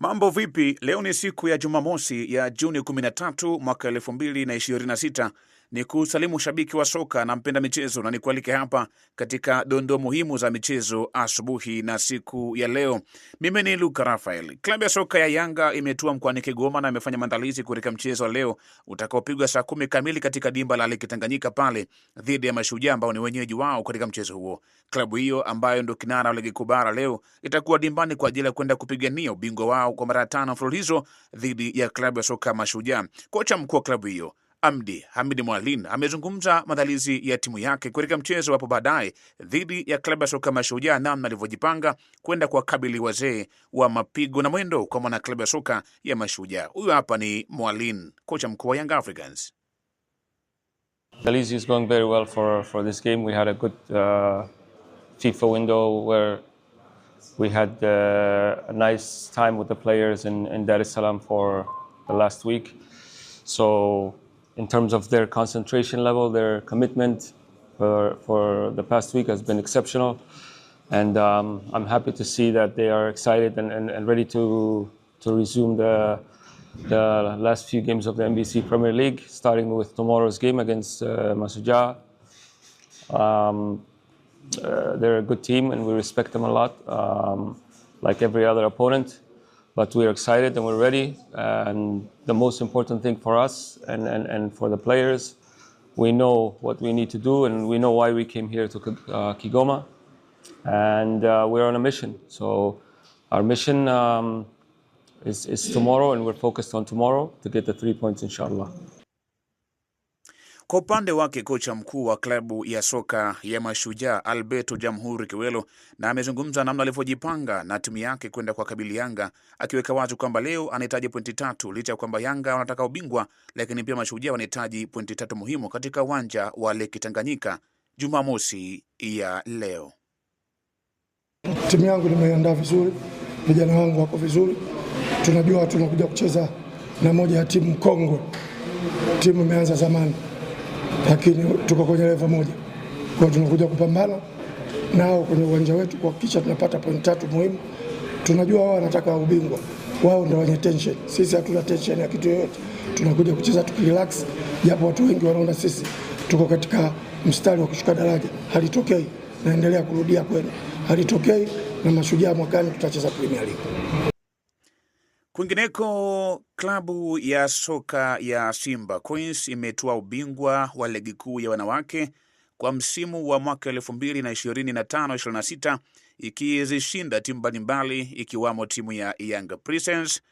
Mambo vipi? Leo ni siku ya Jumamosi ya Juni 13 mwaka 2026. Ni kusalimu shabiki wa soka na mpenda michezo na nikualike hapa katika dondoo muhimu za michezo asubuhi na siku ya leo. Mimi ni Luka Rafael. Klabu ya soka ya Yanga imetua mkoani Kigoma na imefanya maandalizi katika mchezo wa leo utakaopigwa saa 10 kamili katika dimba la Lake Tanganyika pale dhidi ya Mashujaa ambao ni wenyeji wao katika mchezo huo. Klabu hiyo ambayo ndio kinara wa ligi kuu bara leo itakuwa dimbani kwa ajili ya kwenda kupigania ubingwa wao kwa mara ya tano mfululizo dhidi ya klabu ya soka Mashujaa. Kocha mkuu wa klabu hiyo Amdi Hamid Mwalin amezungumza maandalizi ya timu yake katika mchezo hapo baadaye dhidi ya klabu ya soka Mashujaa, namna alivyojipanga kwenda kuwakabili wazee wa mapigo na mwendo kwa maana klabu ya soka ya Mashujaa. Huyu hapa ni Mwalin, kocha mkuu wa Young Africans. Maandalizi is going very well for this game. We had a good FIFA window where we had a nice time with the players in Dar es Salaam for the last week. So in terms of their concentration level, their commitment for the past week has been exceptional. And I'm happy to see that they are excited and ready to resume the last few games of the NBC Premier League, starting with tomorrow's game against Mashujaa. They're a good team and we respect them a lot, like every other opponent. But we're excited and we're ready. And the most important thing for us and for the players, we know what we need to do and we know why we came here to Kigoma. And we're on a mission. So our mission is tomorrow, and we're focused on tomorrow to get the 3 points, inshallah. Kwa upande wake kocha mkuu wa klabu ya soka ya Mashujaa Alberto Jamhuri Kiwelo na amezungumza namna alivyojipanga na timu yake kwenda kwa kabili Yanga, akiweka wazi kwamba leo anahitaji pointi tatu licha ya kwamba Yanga wanataka ubingwa, lakini pia Mashujaa wanahitaji pointi tatu muhimu katika uwanja wa Lake Tanganyika Jumamosi ya leo. Timu yangu nimeiandaa vizuri, vijana wangu wako vizuri, tunajua tunakuja kucheza na moja ya timu kongwe. Timu imeanza zamani, lakini tuko kwenye level moja, kwa hiyo tunakuja kupambana nao kwenye uwanja wetu kuhakikisha tunapata point tatu muhimu. Tunajua wao wanataka ubingwa, wao ndio wenye tension, sisi hatuna tension ya kitu yoyote. Tunakuja kucheza tukirelax, japo watu wengi wanaona sisi tuko katika mstari wa kushuka daraja. Halitokei, naendelea kurudia kwenu, halitokei, na Mashujaa mwakani tutacheza Premier League. Kwingineko, klabu ya soka ya Simba Queens imetwaa ubingwa wa ligi kuu ya wanawake kwa msimu wa mwaka 2025-26 ikizishinda timu mbalimbali ikiwamo timu ya Young Princess,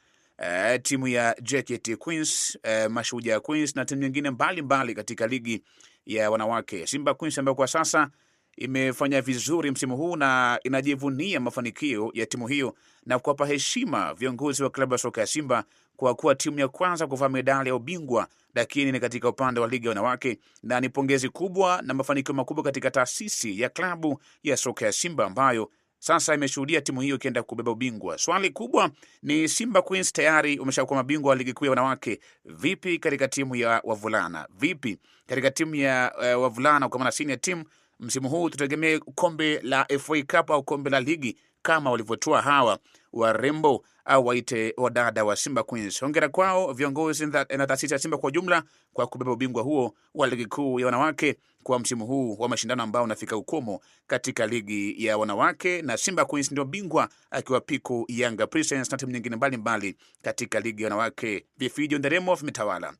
timu ya JKT Queens, Mashujaa Queens na timu nyingine mbalimbali katika ligi ya wanawake. Simba Queens ambayo kwa sasa imefanya vizuri msimu huu na inajivunia mafanikio ya timu hiyo na kuwapa heshima viongozi wa klabu ya soka ya Simba kwa kuwa timu ya kwanza kuvaa medali ya ubingwa, lakini ni katika upande wa ligi ya wanawake, na ni pongezi kubwa na mafanikio makubwa katika taasisi ya klabu ya soka ya Simba ambayo sasa imeshuhudia timu hiyo ikienda kubeba ubingwa. Swali kubwa ni Simba Queens tayari wameshakuwa mabingwa wa ligi kuu ya wanawake, vipi katika timu ya wavulana? Vipi katika timu ya wavulana kwa maana senior team msimu huu tutegemee kombe la FA Cup au kombe la ligi kama walivyotoa hawa warembo au waite wadada wa Simba Queens. Hongera kwao viongozi na taasisi ya Simba kwa ujumla kwa kubeba ubingwa huo wa ligi kuu ya wanawake kwa msimu huu wa mashindano ambao unafika ukomo katika ligi ya wanawake, na Simba Queens ndio bingwa akiwapiku Yanga Princess na timu nyingine mbalimbali katika ligi ya wanawake. Vifijo nderemo vimetawala.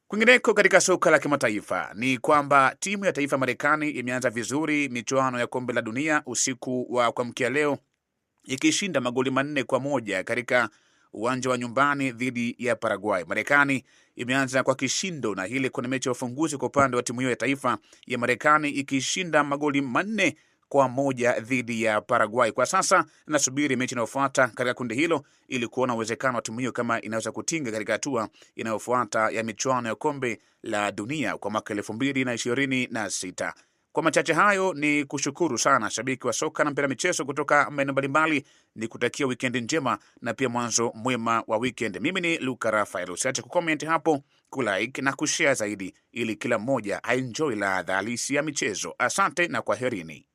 Kwingineko katika soka la kimataifa ni kwamba timu ya taifa ya Marekani imeanza vizuri michuano ya kombe la dunia usiku wa kuamkia leo ikishinda magoli 4-1 katika uwanja wa nyumbani dhidi ya Paraguay. Marekani imeanza kwa kishindo na hili kuna mechi ya ufunguzi kwa upande wa timu hiyo ya taifa ya Marekani ikishinda magoli 4-1 dhidi ya Paraguay. Kwa sasa nasubiri mechi inayofuata katika kundi hilo ili kuona uwezekano wa timu hiyo kama inaweza kutinga katika hatua inayofuata ya michuano ya kombe la dunia kwa mwaka 2026. Kwa machache hayo ni kushukuru sana shabiki wa soka na mpira michezo kutoka maeneo mbalimbali, ni kutakia wikendi njema na pia mwanzo mwema wa weekend. Mimi ni Luka Rafael, usiache kucomment hapo, kulike na kushare zaidi, ili kila mmoja aenjoy ladha halisi ya michezo. Asante na kwaherini.